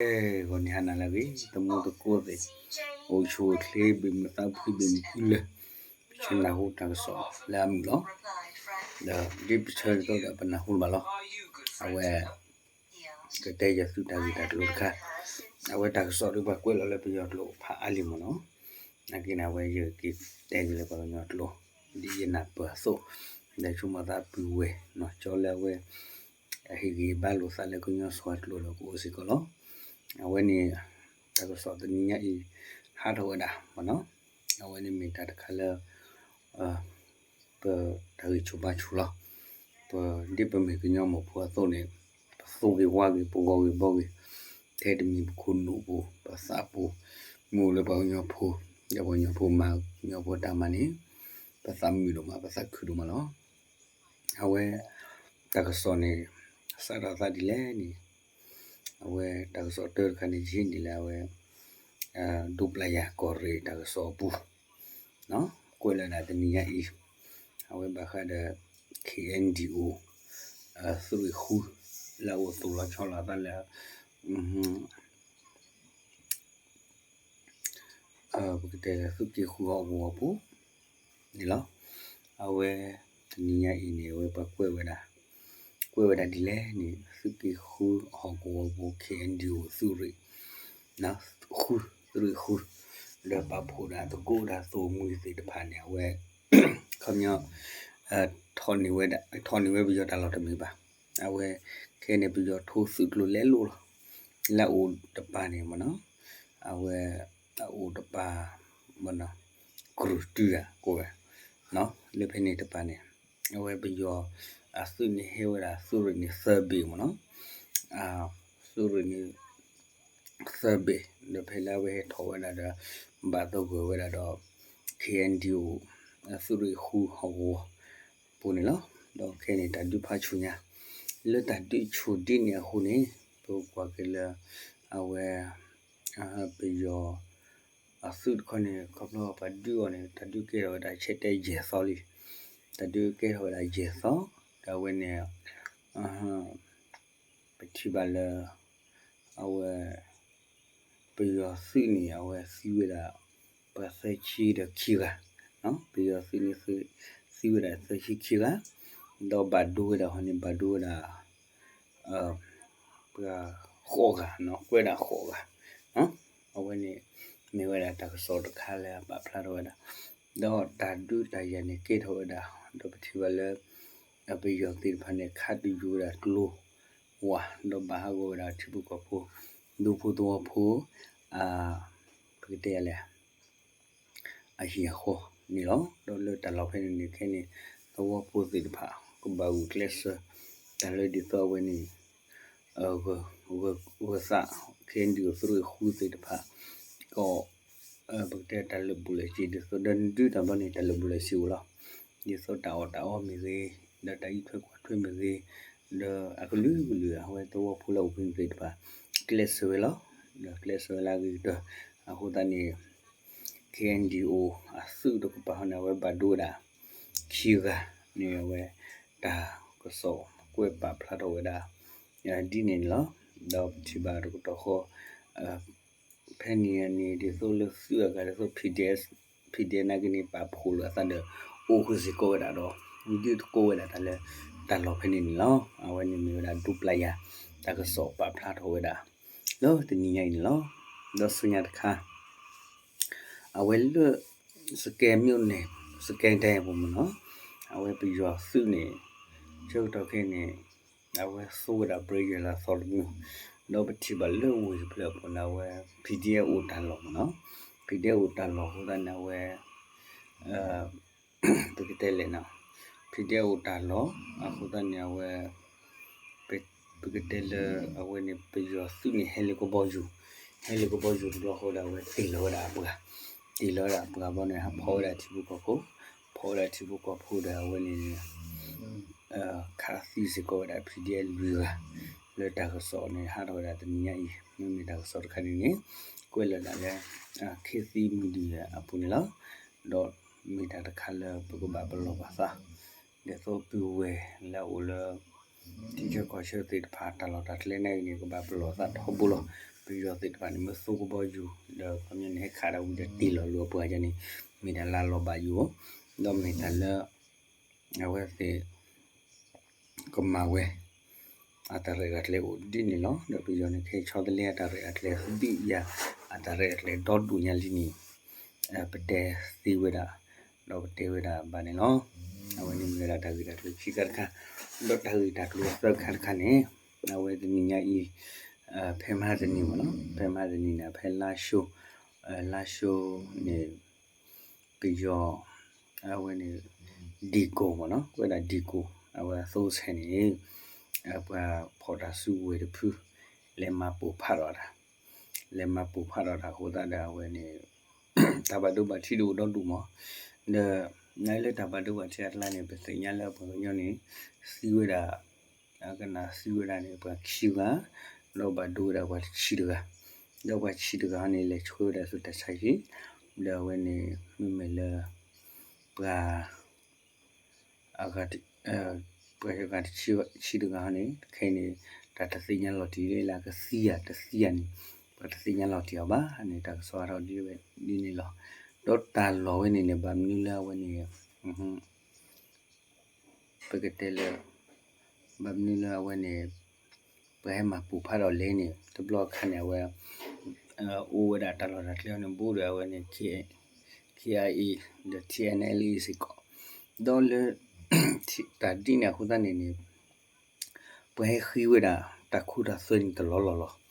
ဂီၤနံၤဟါနၤလၢအဂ့ၤ သမူသကိးသ့ၣ်, အိၣ်ဆူၣ်အိၣ်ချ့ ဘၣ်မုာ်သးဖှံဘၣ်မုာ်ဖှံလၢာ်, ပဆၢနၢ်ဟူတၢ်ကစီၣ်လၢအမုာ်လီၤ. ဒီးဒ်ပဆၢကတီၢ်ဒီးပနၢ်ဟူဘၣ်လီၤ. အဝဲ ကတဲယၤသုတၢ်ဂ့ၢ်တၢ်ကျိၤတခါ, အဝဲတၢ်ကစီၣ်ဒီးပှၤကွဲးလီၤလၢပယီၤကျိာ်ဖးအါလံမ့ၢ်နီၤ, နာ်က့န့ၣ် အဝဲယက့ၤတဲက့ၤလၢပှၤကညီကျိာ် ဒ်ယနၢ်ပၢၢ်အသိး, ဒီးဆိကမိၣ်သးပုၢ်ဝဲၢ်နီၢ်ကၠီလၢအဝဲ အဟ့ၣ်ဂံၢ်ဘါလိာ်သးလၢကညီစှီၤကျိာ်ဒီးကအိၣ်စ့ၢ်ကီးလီၤ. အဝဲန့ၣ် တၢ်ကစီၣ်တနံၤညါအံၤ ဟးထီၣ်ဝဲဒၣ်မ့ၢ်နီၤ, အဝဲန့ၣ်မ့ၢ်တၢ်တခါလၢ ပတၢ်ဂံၢ်ဆူၣ်ဘါဆူၣ်လီၤ. ပဒ်ပမ့ၢ်ကညီမိၢ်ဖိအသိးန့ၣ် ပသူၣ်ဂ့ၤဝါဂ့ၤ ပဂီၢ်ဂ့ၤဘီဂ့ၤ, ထဲတမံၤပခိၣ်နူာ်ပူၤ ပသးပူၤ, မ့ၢ်အိၣ်လၢပှၤကညီဖိ, ဒီးပှၤကညီဖိမၤကညီဖိတၢ်မၤန့ၣ် ပသးမုာ်ဒိၣ်မး ပသးခုဒိၣ်မးလီၤ. အဝဲ တၢ်ကစီၣ်န့ၣ် စးထီၣ်သးဒ်လဲၣ်န့ၣ် အဝဲတၢ်ကစီၣ်တၢတခါန့ၣ် ယဟံးန့ၢ်လၢအဝဲ ဒူပျၢ်ယၤကီၢ်ရ့ၣ်တၢ်ကစီၣ်အပူၤ ကွဲးလၢဒၣ်တနံၤညါအံၤ, အဝဲဘၣ်ဃးဒီး KNDO သုးရ့ၣ်ဃု လၢအအိၣ်သူၣ်လီၤဆီလီၤအသးလၢ ပကတဲလၢသုးက့ဃုဟီၣ်ကဝီၤပူၤန့ၣ်လီၤ. အဝဲတနံၤညါအံၤန့ၣ် အဝဲပှၤကွဲးဝဲဒၣ် ကွဲးဝဲဒၣ်ဒ်လဲၣ်န့ၣ် သုးက့ဃုဟီၣ်ကဝီၤပူၤ KNDO သုးရ့ၣ် ဃု သုးရ့ၣ်ဃု ဒီးပာ်ဖှိၣ်ဒၣ်သကိးဒၣ်သိၣ်မှံၤသ့ၣ်တဖၣ်န့ၣ် အဝဲ ခီပညီ ထီၣ်န့ၢ်ဝဲဒၣ် ထီၣ်န့ၢ်ဝဲပယီၤတၢ်လီၢ်တမ့ၢ်ဘၣ်. အဝဲခဲအံၤန့ၣ် ပယီၤထိသုးကျိၤလဲလိာ်လီၤ. လၢအအိၣ်တပၤန့ၣ်မ့ၢ်နီၤ, အဝဲ အအိၣ်တပၤ ကရူၢ်တုၤဒၣ်ကိးဝဲ လၢဖဲန့ၣ်တပၤန့ၣ် အဝဲပယီၤအသုးန့ၣ်ဟဲဝဲဒၣ်သုးရ့ၣ်န့ၣ်သၢဘ့ၣ်မ့ၢ်နီၤ, သုးရ့ၣ်န့ၣ် သၢဘ့ၣ် ဒီးဖဲလၢအဝဲဟဲထီၣ်ဝဲဒၣ်ဒီး ဘၣ်သဂၢၢ်ဝဲဒၣ်ဒီး KNDO သုးရ့ၣ်ဃုဟီၣ်ကဝီၤပူၤန့ၣ်လီၤ. ဒီးခဲအံၤန့ၣ် တၢ်ဒုးဖးဆူၣ်ညါ လၢတၢ်ဒုးဆူၣ်ဒ်န့ၣ်အဃိန့ၣ် ပကွၢ်က့ၤလၢ အဝဲ ပယီၤ အသုးတခီန့ၣ် ခီဖျိပှၤဒုးအီၤန့ၣ် တၢ်ဒုးကဲထီၣ်ဝဲဒၣ်ဆဲးတဲယဲၢ်သီလံ. တၢ်ဒုးကဲထီၣ်ဝဲဒၣ်ယဲၢ်သီ ဒီးအဝဲန့ၣ် ပထံၣ်ဘၣ်လၢ အဝဲ ပယီၤသုးန့ၣ် အဝဲသံဝဲဒၣ် ပှၤသၢဆံဒီးခံဂၤ, ပယီၤသုးန့ၣ် သံဝဲဒၣ်သၢဆံခံဂၤ, ဒီးဘၣ်ဒိဝဲဒၣ်ဟီန့ၣ် ဘၣ်ဒိဝဲဒၣ် ပှၤဃိးဂၤ, ကွဲးဒၣ်ဃိးဂၤ, အဝဲန့ၣ် မ့ၢ်ဝဲဒၣ်တၢ်ကစီၣ်တခါလၢအပာ်ဖျါထီၣ်ဝဲဒၣ်, ဒီးတၢ်ဒုးတၢ်ယၤန့ၣ်ကဲထီၣ်ဝဲဒၣ်, ဒီးပထံၣ်ဘၣ်လၢ ပယီၤသ့ၣ်တဖၣ်န့ၣ် ခးသယုၢ်ဝဲဒၣ်ကျိဝး, ဒီးဘၣ်ဟးဂီၤဝဲဒၣ်ထံဖိကီၢ်ဖိ, ဒူဖိသဝီဖိ, ပကတဲလဲၣ် အဟံၣ်အဃီန့ၣ်လီၤ. ဒီးလၢတၢ်လီၢ်ဖဲန့ၣ်န့ၣ် ခဲန့ၣ် သဝီဖိသ့ၣ်တဖၣ် ကဘၣ်ဂုာ်ကျဲးစၢး တၢ်လၢဒ်သိးအဝဲန့ၣ် ဂၢၤသး KNDO သုးရ့ၣ်ဃုသ့ၣ်တဖၣ် ကီး ပကတဲတၢ်လၢာ်ဘူၣ်လၢာ်စ့ၤ ဒ်သိးဒီးဒုးတၢ်ဘျီန့ၣ် တၢ်လၢာ်ဘူၣ်လၢာ်စ့ၤအိၣ်လီၤ. ဒ်သိးတၢ်အီၣ်တၢ်အီမ့ၢ်ဂ့ၤ, ဒီးတၢ်အံးထွဲကွၢ်ထွဲမ့ၢ်ဂ့ၤ, ဒီးအကလုာ်ကလုာ် အဝဲသဝီဖိလၢအအိၣ်ဖဲန့ၣ်သ့ၣ်တဖၣ် ကျဲးစၢးဝဲလီၤ. ဒီးကျဲးစၢးဝဲလၢအဂ့ၤကတၢၢ် အဃိသတးန့ၣ် KNDO အသုးတကပၤဟီန့ၣ် အဝဲဘၣ်ဒိဝဲဒၣ် ခံဂၤန့ၣ် အဝဲတၢ်ကစီၣ်ကွဲးပာ်ဖျါထီၣ်ဝဲဒၣ် ဒ်န့ၣ်န့ၣ်လီၤ. ဒီးပထံၣ်ဘၣ်တကတီၢ်ဃီ ဖဲန့ၣ်န့ၣ် ဒ်သိးလၢသုးအဂၤ ဒ်သိး PDF, PDF နာ်က့န့ၣ် ပာ်ဖှိၣ်လိာ်အသးဒီး အိၣ်ဃုာ်စ့ၢ်ကီးဝဲဒၣ်ဒီး ဒုးသကိးဝဲဒၣ်တၢ်လၢတၢ်လီၢ်ဖဲန့ၣ်န့ၣ်လီၤ. အဝဲန့ၣ်မ့ၢ်ဝဲဒၣ်ဒူပျၢ်ယၤ တၢ်ကစီၣ်ပာ်ဖျါထီၣ်ဝဲဒၣ် လၢတနံၤညါအံၤန့ၣ်လီၤ. ဒီးဆူညါတခါ အဝဲလၢ စကဲမ့ၢ်န့ၣ် စကဲတဲပူၤမ့ၢ်နီၤ, အဝဲပယီၤသုးန့ၣ် ဆၢကတီၢ်ခဲအံၤန့ၣ် အဝဲသူဝဲဒၣ် ဘြ့ယဲၢ်လၢအသီတမုၢ်, ဒီးပထံၣ်ဘၣ်လၢဝ့ၢ်တဖျၢၣ်အပူၤန့ၣ် အဝဲ PDF အိၣ်တၢ်လီၢ်မ့ၢ်နီၤ, PDF အိၣ်တၢ်လီၢ်အဃိသတးန့ၣ် အဝဲ ပကတဲလဲၣ်နီၤ, PDF အိၣ်တၢ်လီၢ် အဃိသတးန့ၣ် အဝဲ ပကတဲလၢ အဝဲန့ၣ် ပယီၤသုးန့ၣ် ဟဲလၢကဘီယူၤ, ဟဲလၢကဘီယူၤတဘျီဃီဒီး အဝဲတ့ၢ်လီၤဝဲဒၣ်အပှၤ, တ့ၢ်လီၤဝဲဒၣ်အပှၤဘျီန့ၣ် ဟးဖီၣ်ဝဲဒၣ်ထံဖိကီၢ်ဖိ, ဖီၣ်ဝဲဒၣ်ထံဖိကီၢ်ဖိဒီး အဝဲန့ၣ် ခးသံစ့ၢ်ကီးဝဲဒၣ် PDF လွံၢ်ဂၤ, လၢတၢ်ကစီၣ်န့ၣ် ဟးထီၣ်ဝဲဒၣ်တနံၤညါအံၤ, မ့မ့ၢ်တၢ်ကစီၣ်တခါန့ၣ်န့ၣ် ကွဲးလီၤဒၣ်လၢ ခေတ်သစ်မီဒီယာ အပူၤန့ၣ်လီၤ. ဒီးမ့ၢ်တၢ်တခါလၢပကဘၣ်ပလီၢ်ပာ်သး, ဒ်သိးပုၢ်ဝဲၢ်လၢအအိၣ်လၢ ထံဆၢကီၢ်ဆၢသ့ၣ်တဖၣ် တၢ်လီၢ်တၢ်ကျဲနာ်က့န့ၣ် ကဘၣ်ပလီၢ်သးထီဘိလီၤ. ပယီၤသ့ၣ်တဖၣ်န့ၣ် မ့ၢ်သိကဘီယူၤ ဒီးခီပညီန့ၣ် ဟဲခးဒီးဝံၤဒီးတ့ၢ်လီၤလိာ်အပှၤယၤန့ၣ် မ့ၢ်ဒၣ်လါလီၤဘၣ်ယိၣ်, ဒီးမ့ၢ်တၢ်လၢ အဝဲသ့ၣ် ကမၤဝဲ အတၢ်ရဲၣ်တၢ်ကျဲၤအိၣ်ဒ်န့ၣ်လီၤ. ဒီးပယီၤန့ၣ် ခဲအံၤဆီတလဲအတၢ်ရဲၣ်အကျဲၤ သဘံၣ်ယၤ အတၢ်ရဲၣ်အကျဲၤဒီဒူၣ်ညါလံန့ၣ် ပတဲသ့ဝဲဒၣ် ဒီးပတဲဝဲဒၣ်ဘၣ်န့ၣ်လီၤ. အဝဲန့ၣ်မ့ၢ်ဝဲဒၣ်တၢ်ဂ့ၢ်တၢ်ကျိၤခံခါတခါ, ဒီးတၢ်ဂ့ၢ်တၢ်ကျိၤသၢခါတခါန့ၣ် အဝဲတနံၤညါအံၤ ဖဲမဟါတနံၤမ့ၢ်နီၤ, ဖဲမဟါတနံၤန့ၣ် ဖဲလါၡိ, လါၡိန့ၣ် ပယီၤ အဝဲန့ၣ် ဒံကိၢ်မ့ၢ်နီၤ, ဝဲဒၣ်ဒံကိၢ် အဝဲအသိဆဲန့ၣ် ပှၤဖီၣ်တၢ်စုကဝဲၤတဖု လဲၤမၤပိာ်ဖးဒီးတၢ်, လဲၤမၤပိာ်ဖးဒီးတၢ်အဃိသတးဒီး အဝဲန့ၣ် တၢ်ဘၣ်ဒိဘၣ်ထံးဒိၣ်အိၣ်ဒီဒူၣ်မး, ဒီး နလၢတၢ်ဘၣ်ဒိဘၣ်ထံးအကျါန့ၣ် ပသ့ၣ်ညါလၢပှၤကညီန့ၣ် သံဝဲဒၣ် အကနၣ်သံဝဲဒၣ်န့ၣ် ပှၤခံဂၤ, ဒီးဘၣ်ဒိဝဲဒၣ်ပှၤတဆံတဂၤ, ဒီးပှၤဆံတဂၤန့ၣ် လဲၤဆှၢဝဲဒၣ်ဆူတၢ်ဆါဟံၣ်, ဒီးအဝဲန့ၣ် မ့မ့ၢ်လၢ ပှၤ ပှၤဂၤတဆံတဂၤန့ၣ် ခဲအံၤန့ၣ် တၢ်တသ့ၣ်ညါလီၤတံၢ်လၢအကသံဧါတသံဧါန့ၣ် ပှၤတသ့ၣ်ညါလီၤတံၢ်အီၤဘၣ်န့ၣ် တၢ်ကစီၣ်အါထီၣ်ဒ်ဝဲဒ်န့ၣ်လီၤ. ဒီးတၢ်လီၢ်ဝဲန့ၣ်န့ၣ် ဘၣ်မနုၤလၢအဝဲန့ၣ် ပကတဲလၢ ဘၣ်မနုၤလၢအဝဲန့ၣ် ပှၤဟဲမၤပိာ်ဖးဒီးလဲၣ်န့ၣ် တဘျီအခါန့ၣ် အဝဲ အိၣ်ဝဲဒၣ်တၢ်လီၢ်တၢ်ကျဲန့ၣ် ဘူးဒီးအဝဲန့ၣ် K, KIA ဒီး TNLA စ့ၢ်ကီး, ဒီးလၢ တၢ်ဒ်န့ၣ်အဃိသတးန့ၣ်န့ၣ် ပှၤဟဲဃ့ဝဲဒၣ်တၢ်ခိတၢ်သွဲန့ၣ်တလီၢ်လီၢ်လီၤ.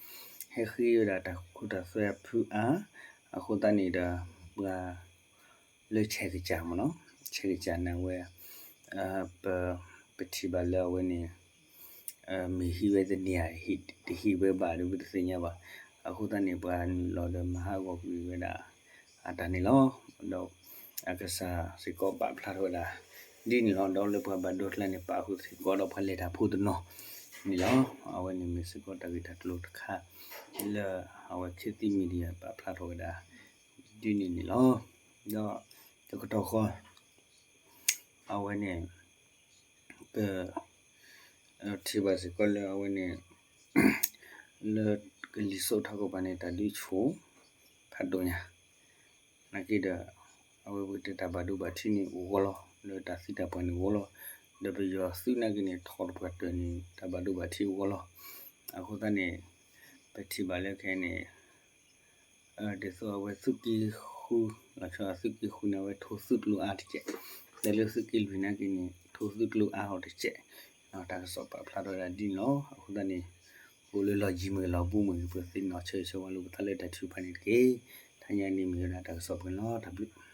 ဟဲဃ့ဝဲဒၣ်တၢ်ခိတၢ်သွဲအဖုအါ, အဃိသတးန့ၣ်ဒီး ပှၤ လၢဆဲးကစၢ်မ့ၢ်နီၤ, ဆဲးကစၢ်န့ၣ်ဝဲ ပ ပထံၣ်ဘၣ်လၢအဝဲန့ၣ် မ့ၢ်ဟံးဝဲတန့ၢ်ဧါ တဟံးဝဲဘၣ်ဒီးပတသ့ၣ်ညါဘၣ်. အဃိသတးန့ၣ် ပှၤနုာ်လီၤဒီးမၤဟးဂီၤကွံာ်ဝဲဒၣ် အတၢ်န့ၣ်လီၤ. ဒီးအကစၢ်စ့ၢ်ကီးပာ်ဖျါထီၣ်ဝဲဒၣ် ဒ်န့ၣ်လီၤ. ဒီးလၢပှၤဘၣ်ဒိအကျါန့ၣ် ပာ်ဃုာ်စ့ၢ်ကီးဒီးပှၤလဲၤတၢ်ဖိတနီၤန့ၣ်လီၤ. အဝဲန့ၣ်မ့ၢ်စ့ၢ်ကီးတၢ်ဂ့ၢ်တၢ်ကျိၤတခါ လၢအဝဲ ခေတ်သစ် Media ပာ်ဖျါထီၣ်ဝဲဒၣ် ဒ်န့ၣ်န့ၣ်လီၤ. ဒီးတကတီၢ်ဃီ အဝဲန့ၣ် ပ ထံၣ်ဘၣ်စ့ၢ်ကီးလၢအဝဲန့ၣ် လၢကလံၤစိးထီၣ်ကပၤန့ၣ် တၢ်ဒုးဆူၣ်ဖးဒိၣ်ညါ နာ်က့ဒီး အဝဲပကတဲတၢ်ဘၣ်ဒိဘၣ်ထံးန့ၣ်အိၣ်ဂီၢ်လီၤ, လၢတၢ်သံတၢ်ပှၢ်န့ၣ်အိၣ်ဂီၢ်လီၤ. ဒီးပယီၤသုးနာ်က့န့ၣ် ထီၣ်တပှၢ်တၢၢ်န့ၣ် တၢ်ဘၣ်ဒိဘၣ်ထံးအိၣ်ဂီၢ်လီၤ. အဃိသတးန့ၣ် ပထံၣ်ဘၣ်လၢခဲအံၤန့ၣ် ဒ်သိးအဝဲသုးက့ဃု လီၤဆီသုးက့ဃုန့ၣ် အဝဲထိၣ်သုးကျိၤအါတကဲး, ဒီးလၢသုးက့လွံၢ်နာ်က့န့ၣ် ထိၣ်သုးကျိၤအါထီၣ်တကဲး, တၢ်ကစီၣ်ပာ်ဖျါထီၣ်ဝဲဒၣ်ဒ်န့ၣ်လီၤ. အဃိသတးန့ၣ် အိၣ်လၢလီၢ်ယံၤမ့ၢ်ဂ့ၤလီၢ်ဘူးမ့ၢ်ဂ့ၤ ပသ့ၣ်နီၣ်ဆၢဂ့ၤဆၢဝါလိာ်ပသးလၢတၢ်ထုကဖၣ်န့ၣ်တက့ၢ်. တနံၤအံၤန့ၣ်မ့ၢ်ဝဲဒၣ်တၢ်ကစီၣ်ပှဲၤလီၤ. တၢ်ဘျုး